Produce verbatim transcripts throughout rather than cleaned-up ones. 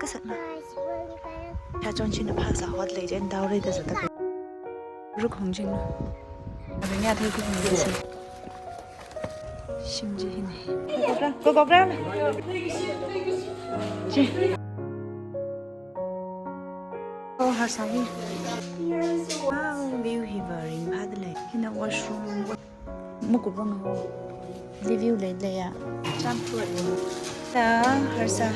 Kasakna. Ishāchonshina phākazā hot lei chieina taorai da zatda. Rukhong chingna. Abing ya thei thei ni se. Shim chi hina. Go, go, go, go. Chi. Oh, harsā hi. Wow, view hiva ringphādalei. Hina washroom. Mukupang ho. View leilei ya. Jump rope. Ta, harsā.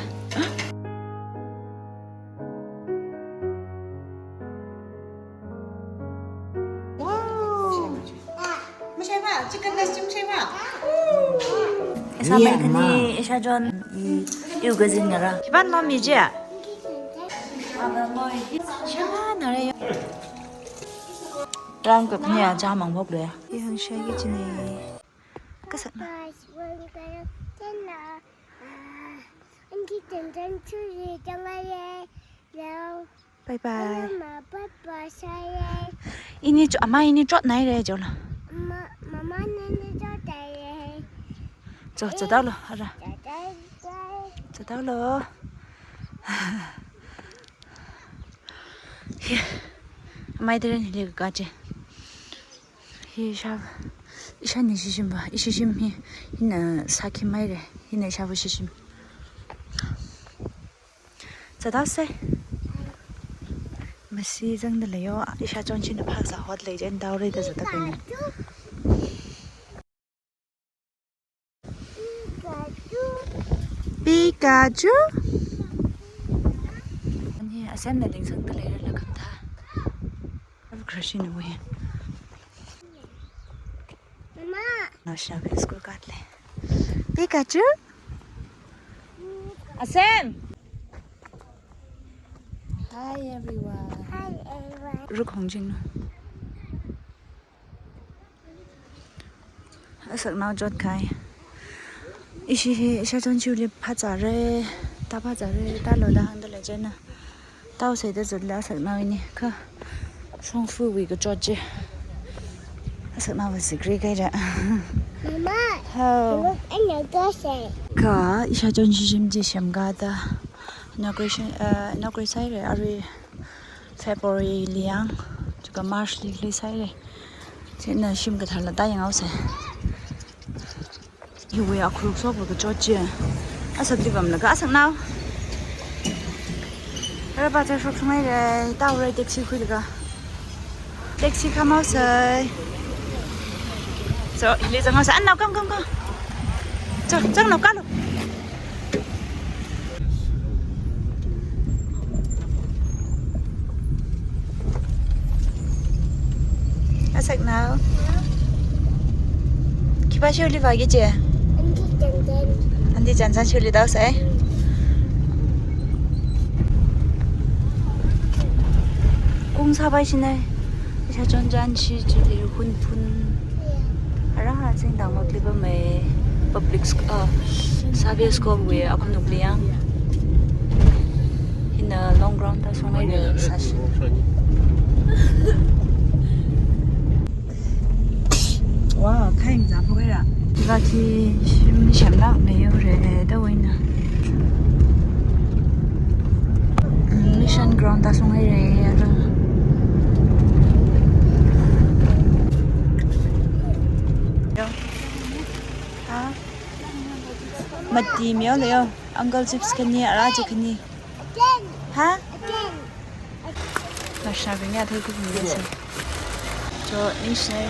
Wow. Mashaiva, chicken nest chi mashaiva. Ishāmei khani, ishāchon, i, iwui cousin ngarā. Hiva nomiji? Shāngnara ya. Rāmkakhanea chāmang phoklu ya. I hāngshai kachina. Kasakna. Bye bye. Ini cho, ama ini chotnaira cho la. Cho, cho tao lo, ara. Cho tao lo. Hi. Amai teren hili kakachi. Hi ishā, ishāna shishimva, ishishim hi, hina sākhimeira, hina ishāva shishim. Zatdao se. Masi zangdalei yo, ishāchonshina phākazā hot lei chieina taorai da zatda kaina. Pikachu. Ani asemna lingsangdalei rala khamtha. Crush in a way. Mama. Nasha school card le. Pikachu. Asem. Hi everyone. Hi everyone. Rukhong chingna. Asaknao chotkai. Ishi hi, ishāchon chiwuili phāzāra, ta phāzāra, talo da hāngdalei chieina. Taosei da zatla asaknao ini, kha shongfawui kachot chi. Asaknaova zikri kaira. Mama. Hao. Look, I know this. Kha, ishāchon shishim chi semkada. Inauguration, uh, inaugurate sāhaira, arui February li yang, chikha March li, li sāhaira. Chieina shim kathāla ta yanghaosa. Hiwui akha ruk shoklu kachot chi. Asakli pamlaga asaknao. Ara ba cha shok sunghaira, taora taxi khuilaga. Taxi khamhaosa. So, hili zanghaosa, anao, come, come, come. Cho, zanglu, kalu. Asaknao. Khipā shiwuili vāki chi? Aunty Chan Chan. Aunty Chan Chan shiwuili taosai. Kung sāpai shinai. Ishāchon chānshi chili Hunphun. Ara ha sing dang makli pamei public sc-, ah, Xavier School wui akhanukli yang. Hina long ground ta songhaira sāshi. Wow, khai mza phokaira. Hiva khi shim semlāk mei ure da wina. Mission ground ta songhaira ara. Ha? Mati miyao leiyo. Uncle chips khani, ara chi khani. Ha? Nasha bing ya thei thei ni se. Cho, ningshai.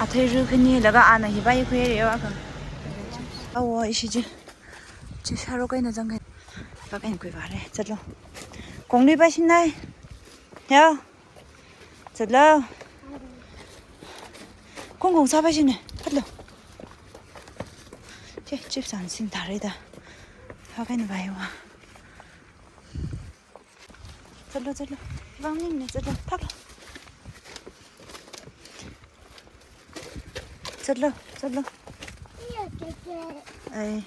Athei ru khani laga ana hiva khuihaira yo akha. Awo, ishi chi. Chi sharo kaina zangkai. Hiva kaina khuivāra. Zatlu. Kongli pa shinai. Yo. Zatlu. Kong kong sāpai shina. Phatlu. Che, chips an sing thāra da. Hiva kaina vāya wa. Zatlu, zatlu. Vang ning ne zatlu. Thaklu. Zatlu, zatlu. Ai.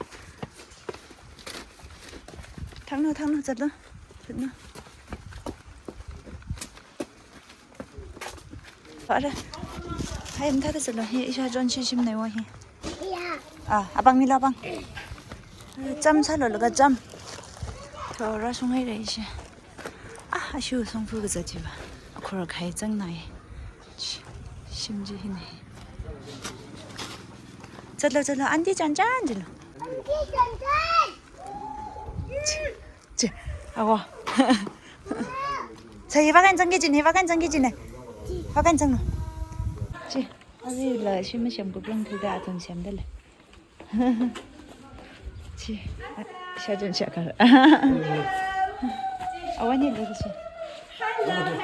Thangna, thangna, zatlu. Zatlu. Pare. Hai, mathāda zatlu. Hi, ishāchon shishimnei wa hi. Ya. Ah, apāng milo apāng. Cham sālo laga cham. Thora shunghaira ishi. Ah, ashu songfu kazat chiva. Akhor khai changnai. Shi-, shim chi hina. Chatlo, chatlo, aunty chan chan chilo. Aunty chan chan. Chi, chi, awo. Sa hi vakan changki chine, vakan changki chine. Vakan changno. Chi, avila shim shem kuprang thuda athum shem dale. Chi, a, sha chun sha kar. Awani lo chi.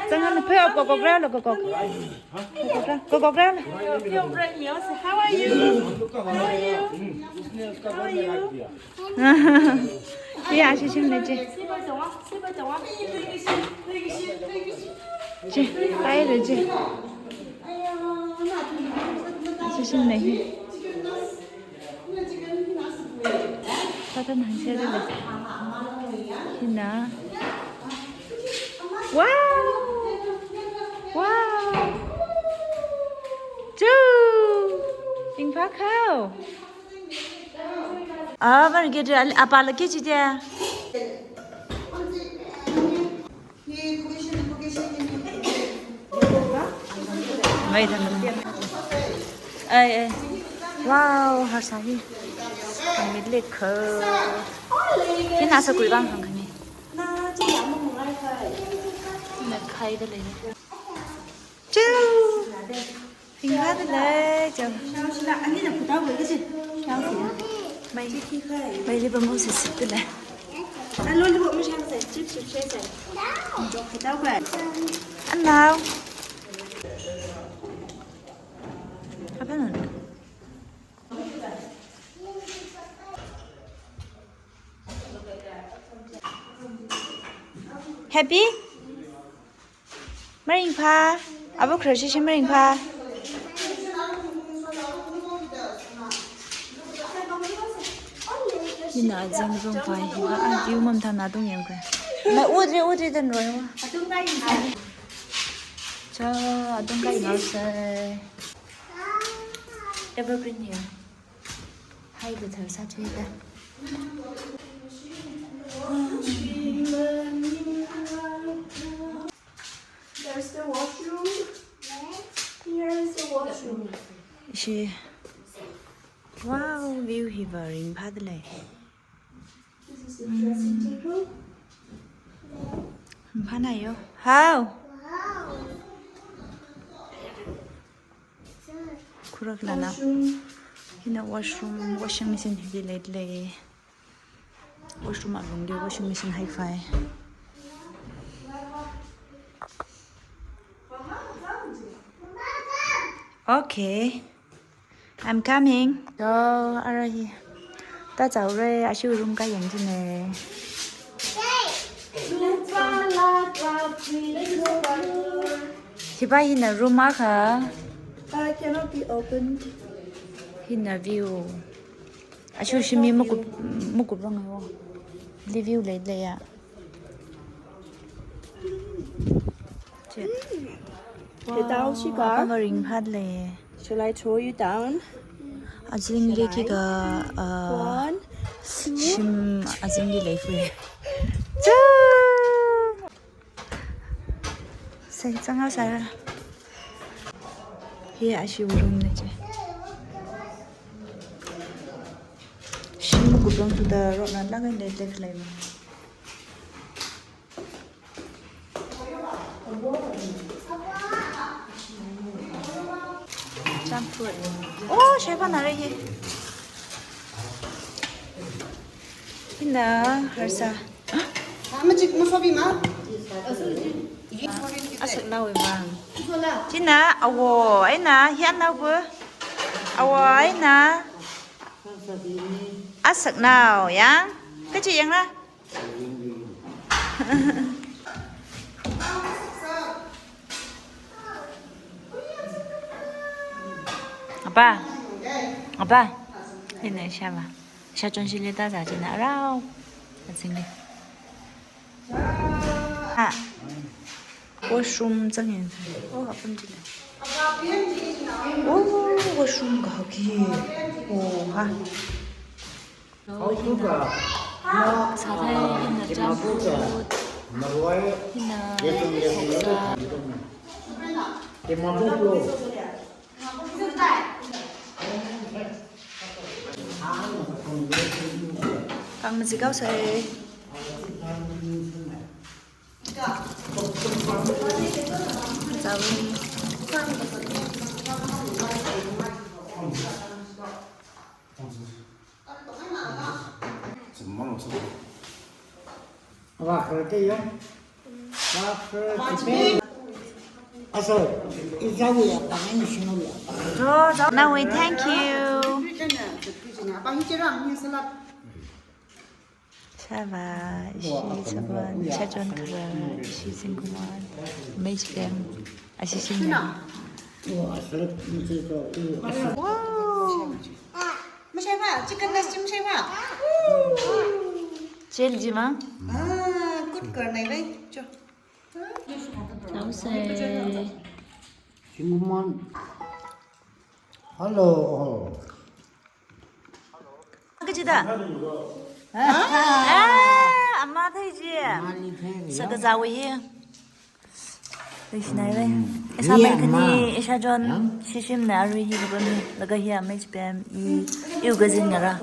Chang ana phe kok kok ralo kok kok. Kok kok ra, kok kok ralo. How are you? How are you? How are you? Chi, ashi shim ne chi. Chi, pai le chi. Ashi shim ne hi. Satan hang sha dale. Hina. Wow! Wow! Chu! Ringphā khao. Ah, mar ke dia, apa lagi chi dia. Mai dan. Ai, ai. Wow, harsa hi. Kami lekha. Hina sākhui bang hang kami. Na khai dale. Chu. Ringphā dale, chu. Mai. Mai li bang si sit dale. Anao. Apa nun? Happy? Maringphā. Abu khra shishi maringphā. Hina azing room phā hi. Ah, view mamthang na dung yam kha. Mai udri udri dan roi wa. Cha, adung kai ngau sai. Evergreen hiya. Hai, the third Saturday. There's the washroom. Here is the washroom. She. Wow, view hiva ringphā dale. This is the dressing table. Ringphāna yo. How? Khurak lana. Washroom. Hina washroom, washing machine hi lei lei. Washroom alungli washing machine hi fai. Okay. I'm coming. So, ara hi. Tachaora, ashi room kayang chine. Hiva hina room akha. Uh, cannot be opened. Hina view. Ashi shimi mukup, mukup rang ho. Li view lei lei ya. Che. Wow, kidao shi ka? Apa ringphā dale. Shall I throw you down? Azingli khikha, uh, one, two. Shim azingli lei fui. Cha! Sai, chang haosāra. Hi ashi room na che. Shim kuplang thuda rotna laga lei lei khalei ma. Jump to it. Oh, sheba nare hi. Hina harsa. Mama chik masobi ma. Asaknao bang. China awo eina hi anaopa. Awo eina. Asaknao yang. Kachi yangra. Apa? Apa? Hina sheba. Sha chonshili ta za china rao. Azingli. Ha. Washroom zangin. Oh, apam chili. Oh, washroom ga ki. Oha. Sāthei hina junk food, hina sākazā. Kang mazi kausai. Zawi. Aso, izawi apa ini singul apa? Jo, jo. Nawi, thank you. Shava, ishi sabon, ishachon kharar, ishi zingkum won, mei chipem, ashi shimna. Wow. Mashaiva, chicken rice chi mashaiva. Chel jima? Ah, good girl nai rai. Cho. Chaosei. Zingkum won. Hello. Kachida? Ah, ama thei ji. Sākazāwui hi. Leishinai le. Isa mei khani, ishachon, shishimna arui hi kapam hi. Laga hi amei chipem i, iwui cousin ngarā.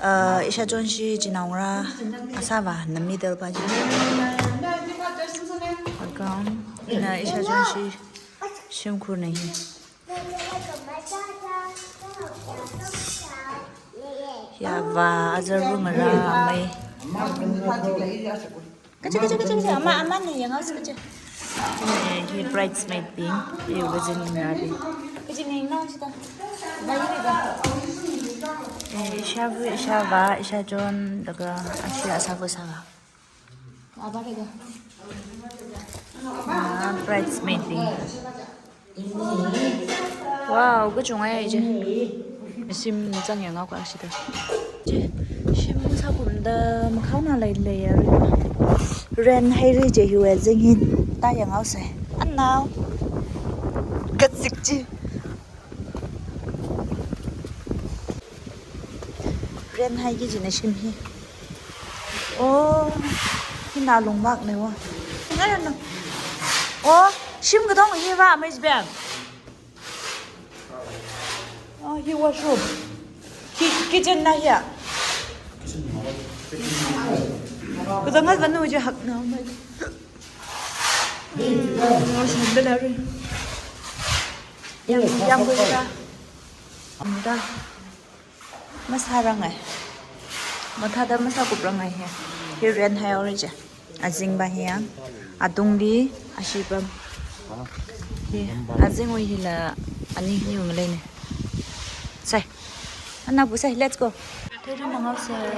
Uh, ishachon shi chinaongarā, asāva, na middle pa ji. Account, ina ishachon shi, shimkhur na hi. Yava, azarva ngarā, amei. Kachi, kachi, kachi, kachi, ama, ama ni yang aus kachi. Eh, hi bridesmaid bing, eh, cousin ngarābing. Kachi ni nang chita. Bayi ni ka. Eh, ishavu, ishava, ishachon, laga, ashi asāva sāva. Aba ni ka. Ah, bridesmaid bing. Wow, kachungkha ya je. Shim chang yang aku ashi ta. Je, shim sākumda makhaona leilei ya ri. Ren hai ri je hiwui zing hi ta yang au sai. Anao. Kazik ji. Ren hai ki jina shim hi. Oh, hina lungmak ne wa. Ngarana. Oh, shim kadong hi va, amei chipem. Oh, hi washroom. Hi kitchen na hiya. Kadang ngat vanu je hak na mai. Washroom bela ri. Yang, yang ko ita. Ita. Masārangai. Mathāda masākuprangai hi. Hi ren hai ori je. Azing pa hi yang. Atungli, ashi pam. Hi, azingwui hila, ani hi yung lei ne. Sai. Ana bu sai, let's go. Theiru mangau sai.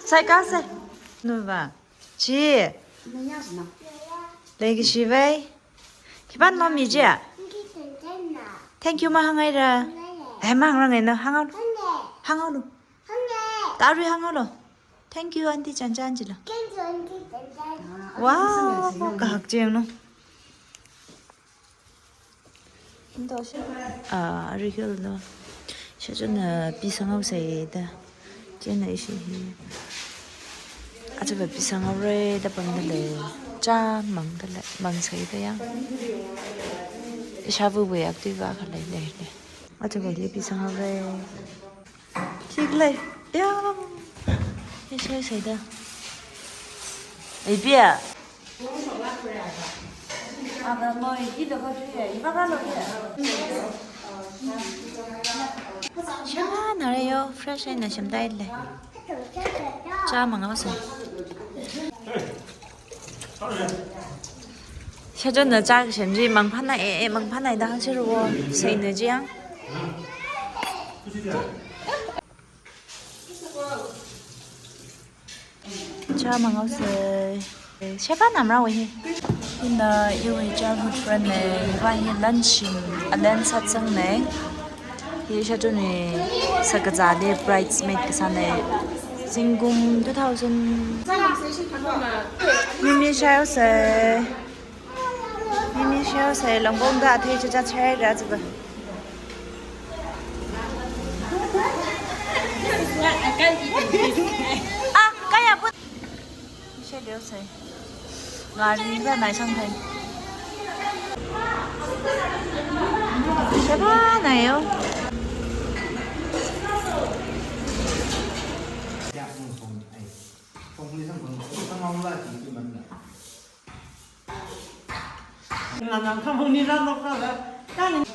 Sai ka sai. Nu va. Chi. Leikashi vai. Khipānlo mi chi? Thank you mahāngaira. Hai mahāngrang eina hānghaolu. Hānghaolu. Tari hānghaolu. Thank you, Aunty Chanchan chila. Wow, kahak cheng no. Ah, Rihil lo. Shachon, ah, pisang haosai da. Chieina ishi hi. Aja va pisang haore da pamda lei. Chā mangda lei, mangsai da yang. Ishavuwui aktui va khalei lei lei. Aja va li pisang haore. Thik lei. Ya. Ishaisai da. Ei, bia. Shāna re yo, fresh eina semda lei. Chā mangau sai. Shachonna chā kasem chi mangphānai, eh, eh, mangphānai da hāngshir wo, seina chi yang. Chā mangau sai. Sheba namra wui hi. Hina iwui childhood friend ne, hiva hi lunch in, a lunch satsang ne. Hi shachonni sākazā de bridesmaid kasā ne. Zingkum two thousand. Mimi shai haosai. Mimi share sai langkongda athei chacha chai ra chiba. This is what I can't eat in peace. Ah, kaya put. Share deo sai. Ngari ra nai sang thai. Share ba nai yo.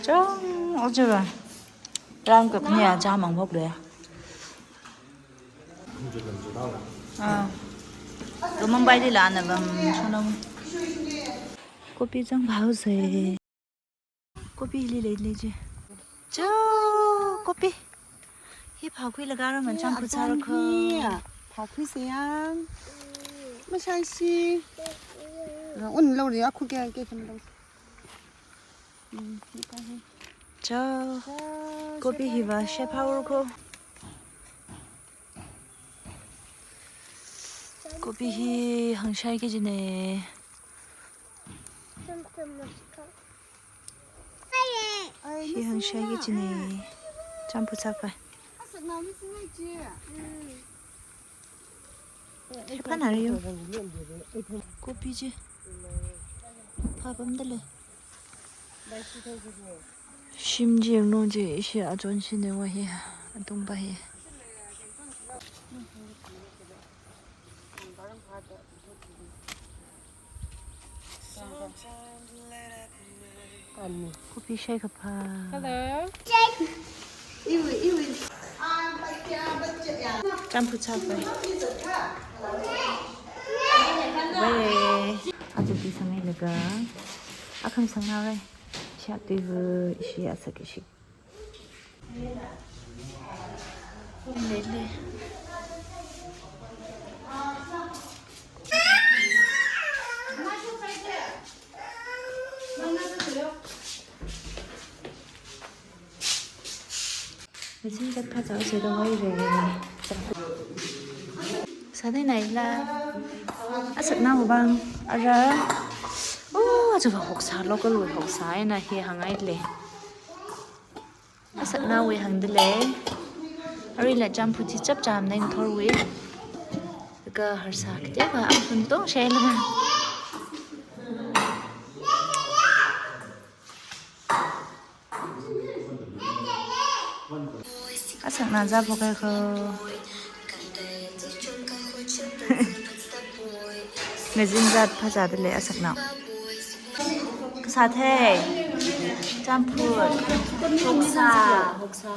Chong, ojuba. Ram ka khani aja mang bok le. Ah. To Mumbai li la na bam chonam. Kopi chang bhao se. Kopi li le le je. Cho, kopi. Hi phakhui laga ram man chang phu char ko. Phakhui se yang. Mashan shi. Un lo ri a khu ke ke kham lo. Cho, kopi hi ba she power ko. Kopi hi hangshai ke jine. Hi hangshai ke jine. Champhu chapa. He pa nariyo. Kopi je. Phabam dale. Shim je no je ishi achon shine wa hi. Atung ba hi. Kopi shai kapha. Hello. Champhu chapa. Wei. Aja ti sangai laga. Akham sangnao rai. Sha tu bu shi asak shi. Machine chat pha chao se dong ai re. Sa dai nai la. Asak na bang. Ara. Oh, aja ba hoksa local wui hoksa ina hi hangai le. Asak na wui hang de le. Ari la champhu chi chap cham nai thor wui. Ka harsa kite ba am pun tong shai la. Asak na za bokai ko. Ngazin zat pha za de le asak na. Kasā thei. Champhu. Hoksa. Hoksa.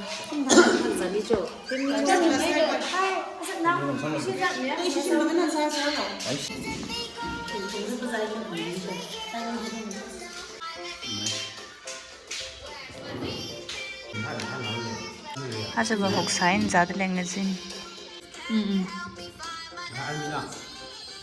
Aja ba hoksa in za de leng na zin. Mm, mm.